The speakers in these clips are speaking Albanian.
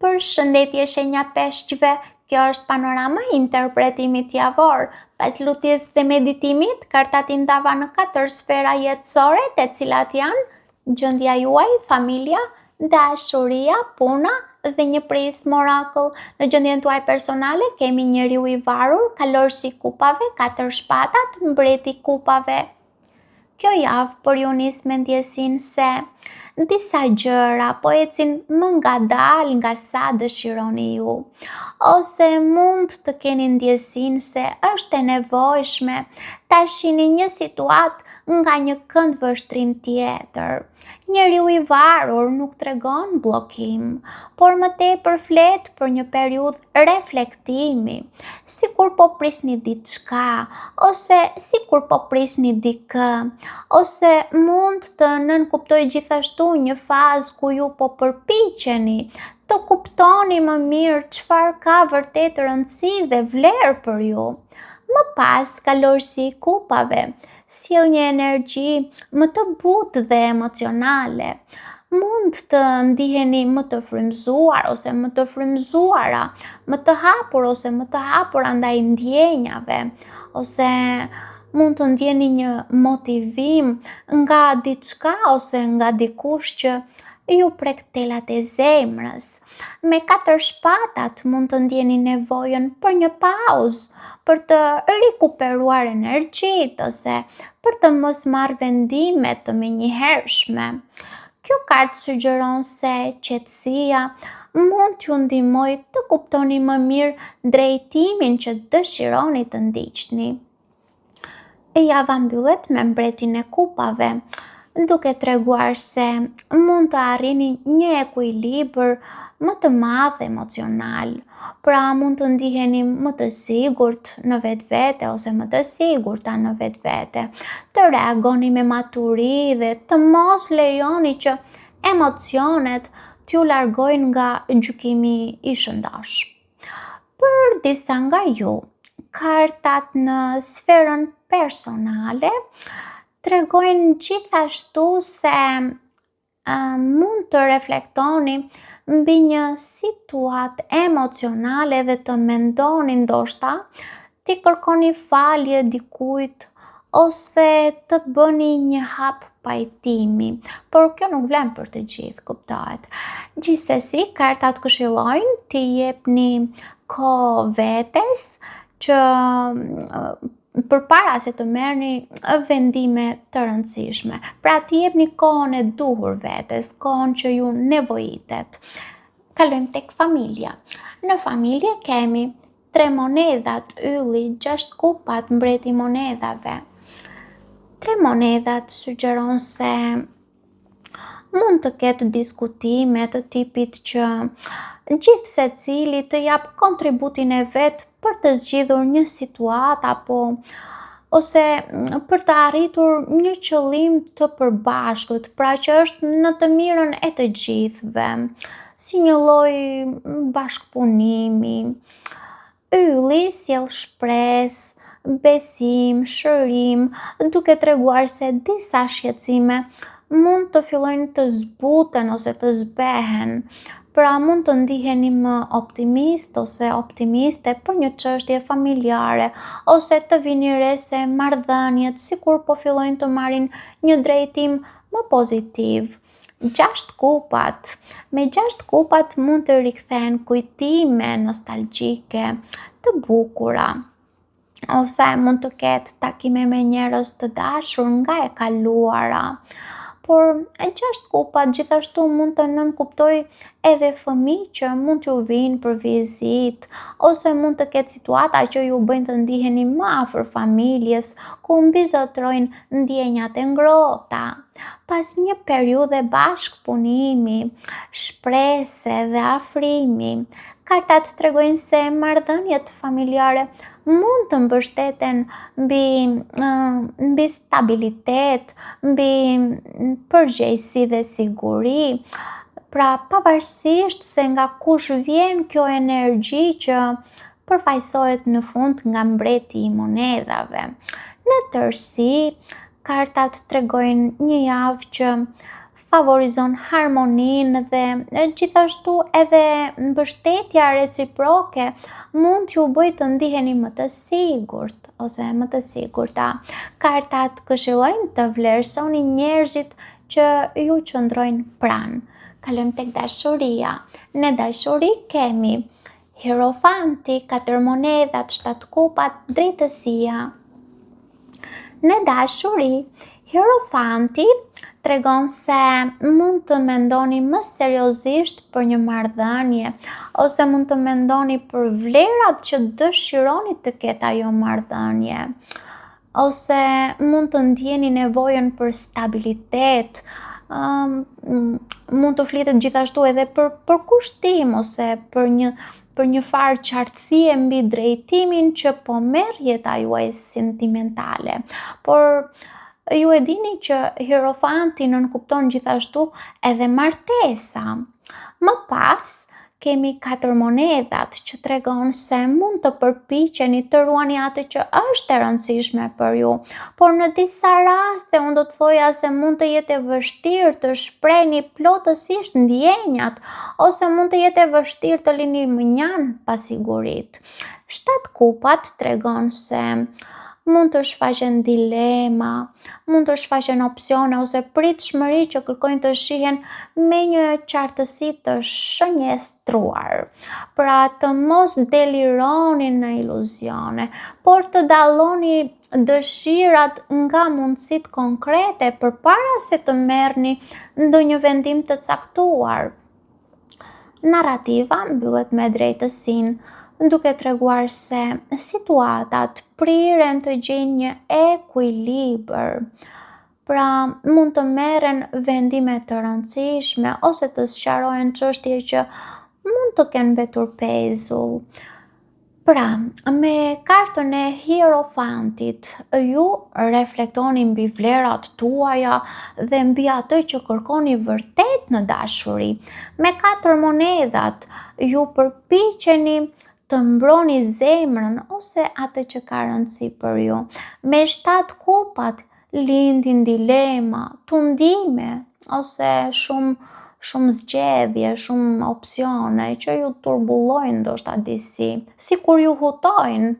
Përshëndetje shenja peshqve, kjo është panorama e interpretimit javor. Pas lutjes dhe meditimit, kartat i ndava në katër sfera jetësore, të cilat janë gjendja juaj, familja, dashuria, puna dhe një prismë orakull. Në gjendjen tuaj personale kemi njeriu i varur, kalorësi i kupave, katër shpatat, mbreti i kupave. Kjo javë për ju nis me ndjesinë se disa gjëra po ecin më ngadalë nga sa dëshironi ju, ose mund të keni ndjesinë se është e nevojshme ta shihni një situatë nga një këndvështrim tjetër. Njeriu i varur nuk tregon bllokim, por më tepër flet për një periudhë reflektimi, sikur po prisni diçka, ose sikur po prisni dikë, ose mund të nënkuptojë gjithashtu një fazë ku ju po përpiqeni të kuptoni më mirë çfarë ka vërtet rëndësi dhe vlerë për ju. Më pas, kalorësi i kupave, sjell një energji më të butë dhe emocionale. Mund të ndiheni më të frymëzuar ose më të frymëzuara, më të hapur ose më të hapura ndaj ndjenjave, ose mund të ndjeni një motivim nga diçka ose nga dikush që ju prek telat e zemrës. Me katër shpatat mund të ndjeni nevojën për një pauzë, për të rikuperuar energjitë ose për të mos marrë vendime të menjëhershme. Kjo kartë sugjeron se qetësia mund t'ju ndihmojë të kuptoni më mirë drejtimin që dëshironi të ndiqni. Java mbyllet me mbretin e kupave, duke treguar se mund të arrini një ekuilibër më të madh emocional. Pra mund të ndiheni më të sigurt në vetvete ose më të sigurta në vetvete, të reagoni me maturi dhe të mos lejoni që emocionet t'ju largojnë nga gjykimi i shëndoshë. Për disa nga ju, kartat në sferën personale tregojnë gjithashtu se mund të reflektoni mbi një situatë emocionale dhe të mendoni ndoshta t'i kërkoni falje dikujt ose të bëni një hap pajtimi, por kjo nuk vlen për të gjithë, kuptohet. Gjithsesi, kartat këshillojnë t'i jepni kohë vetes që përpara se të merrni vendime të rëndësishme. Pra t'i jepni kohën e duhur vetes, kohën që ju nevojitet. Kalojmë tek familja. Në familje kemi Tre monedhat, ylli, gjashtë kupat, mbreti i monedhave. Tre monedhat sugjeron se mund të ketë diskutime të tipit që gjithsecili të japë kontributin e vet për të zgjidhur një situatë apo ose për të arritur një qëllim të përbashkët, pra që është në të mirën e të gjithëve, si një lloj bashkëpunimi. Ylli sjell shpresë, besim, shërim, duke treguar se disa shqetësime mund të fillojnë të zbuten ose të zbehen. Pra mund të ndiheni më optimist ose optimiste për një çështje familjare ose të vini re se marrëdhëniet sikur po fillojnë të marrin një drejtim më pozitiv. Gjashtë kupat. Me gjashtë kupat mund të rikthehen kujtime nostalgjike të bukura ose mund të ketë takime me njerëz të dashur nga e kaluara. Por gjashtë kupat gjithashtu mund të nënkuptojë edhe fëmijë që mund t'ju vijnë për vizitë ose mund të ketë situata që ju bëjnë të ndiheni më afër familjes, ku mbizotërojnë ndjenjat e ngrohta. Pas një periudhe bashkëpunimi, shprese dhe afrimi, Kartat tregojnë se marrëdhëniet familjare mund të mbështeten mbi mbi stabilitet, mbi përgjegjësi dhe siguri. Pra, pavarësisht se nga kush vjen kjo energji që përfaqësohet në fund nga mbreti i monedhave. Në tërësi, kartat tregojnë një javë që. favorizon harmoninë dhe gjithashtu edhe mbështetja reciproke mund t'ju bëjë të ndiheni më të sigurt ose më të sigurta. Kartat këshillojnë të vlerësoni njerëzit që ju qëndrojnë pranë. Kalojmë tek dashuria. Në dashuri kemi Hierofanti, katër monedhat, shtatë kupat, drejtësia. Në dashuri, Hierofanti tregon se mund të mendoni më seriozisht për një marrëdhënie ose mund të mendoni për vlerat që dëshironi të ketë ajo marrëdhënie ose mund të ndjeni nevojën për stabilitet, mund të flitet gjithashtu edhe për përkushtim ose për një për një farë qartësie mbi drejtimin që po merr jeta juaj sentimentale. Por ju e dini që hierofanti nënkupton gjithashtu edhe martesa. Më pas, kemi katër monedhat që tregon se mund të përpiqeni të ruani atë që është e rëndësishme për ju, por në disa raste unë do të thoja se mund të jetë e vështirë të shprehni plotësisht ndjenjat ose mund të jetë e vështirë të lini mënjanë pasiguritë. Shtatë kupat tregon se mund të shfaqen dilema, mund të shfaqen opsione ose pritshmëri që kërkojnë të shihen me një qartësi të shënjestruar. Pra të mos delironi në iluzione, por të dalloni dëshirat nga mundësitë konkrete përpara se të merrni ndonjë vendim të caktuar. Narrativa mbyllet me drejtësinë, duke treguar se situatat priren të gjejnë një ekuilibër. Pra, mund të merren vendime të rëndësishme ose të sqarohen çështje që mund të kenë mbetur pezull. Pra, me kartën e Hierofantit, ju reflektoni mbi vlerat tuaja dhe mbi atë që kërkoni vërtet në dashuri. Me katër monedhat, ju përpiqeni të mbroni zemrën ose atë që ka rëndësi për ju. Me shtatë kupat, lindin dilema, tundime ose shumë shumë zgjedhje, shumë opsione që ju turbullojnë ndoshta disi, sikur ju hutojnë.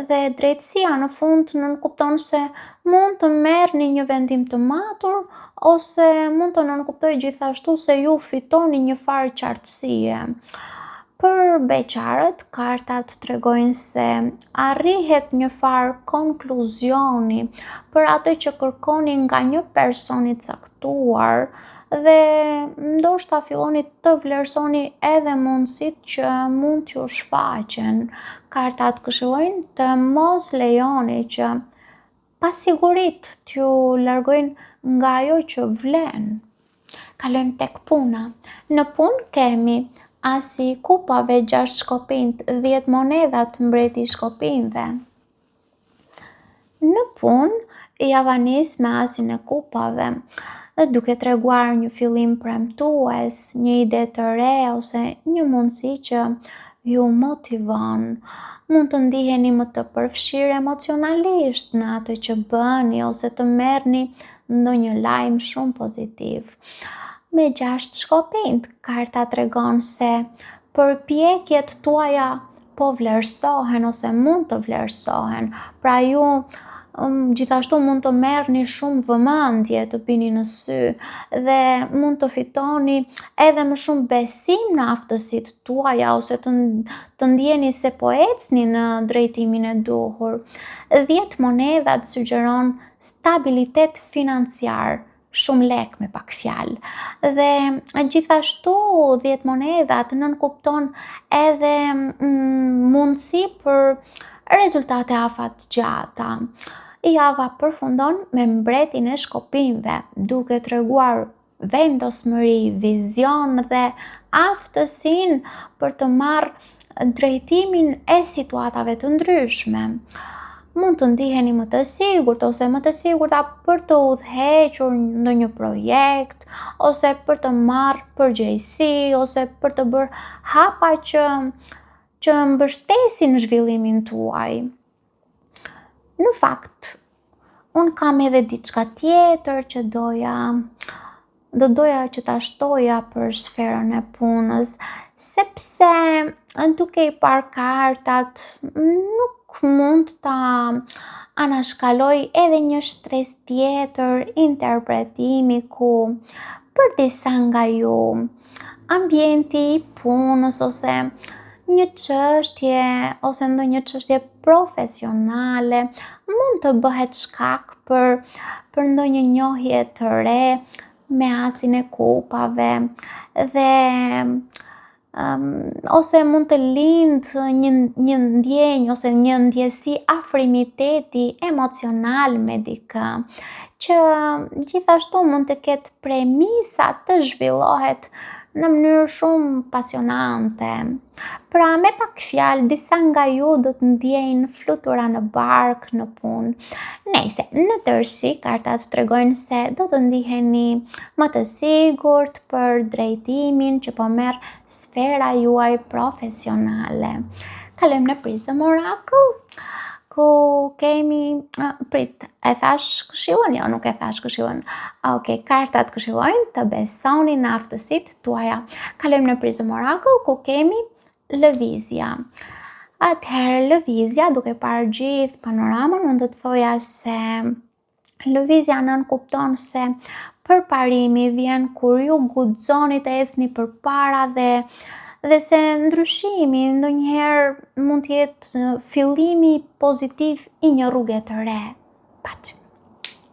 Dhe drejtësia në fund nënkupton se mund të merrni një vendim të matur ose mund të nënkuptojë gjithashtu se ju fitoni një farë qartësie. Për beqarët, kartat tregojnë se arrihet një farë konkluzioni për atë që kërkoni nga një person i caktuar dhe ndoshta filloni të vlerësoni edhe mundësitë që mund t'ju shfaqen. Kartat këshillojnë të mos lejoni që pasiguritë t'ju largojnë nga ajo që vlen. Kalojmë tek puna. Në punë kemi asi i kupave, gjashtë shkopinjtë, 10 monedhat, mbreti i shkopinjve. Në punë, java nis me asin e kupave, duke treguar një fillim premtues, një ide të re ose një mundësi që ju motivon. Mund të ndiheni më të përfshirë emocionalisht në atë që bëni ose të merrni ndonjë lajm shumë pozitiv. Me gjashtë shkopinjtë, karta tregon se përpjekjet tuaja po vlerësohen ose mund të vlerësohen. Pra ju um, gjithashtu mund të merrni shumë vëmendje, të bini në sy dhe mund të fitoni edhe më shumë besim në aftësitë tuaja ose të, të ndjeni se po ecni në drejtimin e duhur. 10 monedhat sugjeron stabilitet financiar, shumë lek me pak fjalë. Dhe gjithashtu 10 monedhat nënkupton edhe mm, mundësi për rezultate afatgjata. Java përfundon me mbretin e shkopinjve, duke treguar vendosmëri, vizion dhe aftësinë për të marrë drejtimin e situatave të ndryshme. Mund të ndiheni më të sigurt ose më të sigurta për të udhëhequr ndonjë projekt ose për të marrë përgjegjësi ose për të bërë hapa që që mbështesin zhvillimin tuaj. Në fakt, unë kam edhe diçka tjetër që doja. Do doja që ta shtoja për sferën e punës, sepse duke i parë kartat nuk mund ta anashkaloj edhe një shtresë tjetër interpretimi ku për disa nga ju ambienti i punës ose një çështje ose ndonjë çështje profesionale mund të bëhet shkak për për ndonjë njohje të re me asin e kupave dhe um, ose mund të lindë një, një ndjenjë ose një ndjesi afrimiteti emocional me dikë, që gjithashtu mund të ketë premisa të zhvillohet në mënyrë shumë pasionante. Pra, me pak fjalë, disa nga ju do të ndjejnë flutura në bark në punë. Nejse, në tërësi, kartat tregojnë se do të ndiheni më të sigurt për drejtimin që po merr sfera juaj profesionale. Kalojmë në Prism Oracle, ku kemi, prit, e thashë këshillën? Jo, nuk e thashë këshillën. Ok, kartat këshillojnë të besoni në aftësitë tuaja. Kalojmë në Prism Oracle, ku kemi lëvizja. Atëherë, lëvizja, duke parë gjithë panoramën, unë do të thoja se Lëvizja nënkupton se përparimi vjen kur ju guxoni të ecni përpara dhe dhe se ndryshimi ndonjëherë mund të jetë fillimi pozitiv i një rruge të re. Paçim.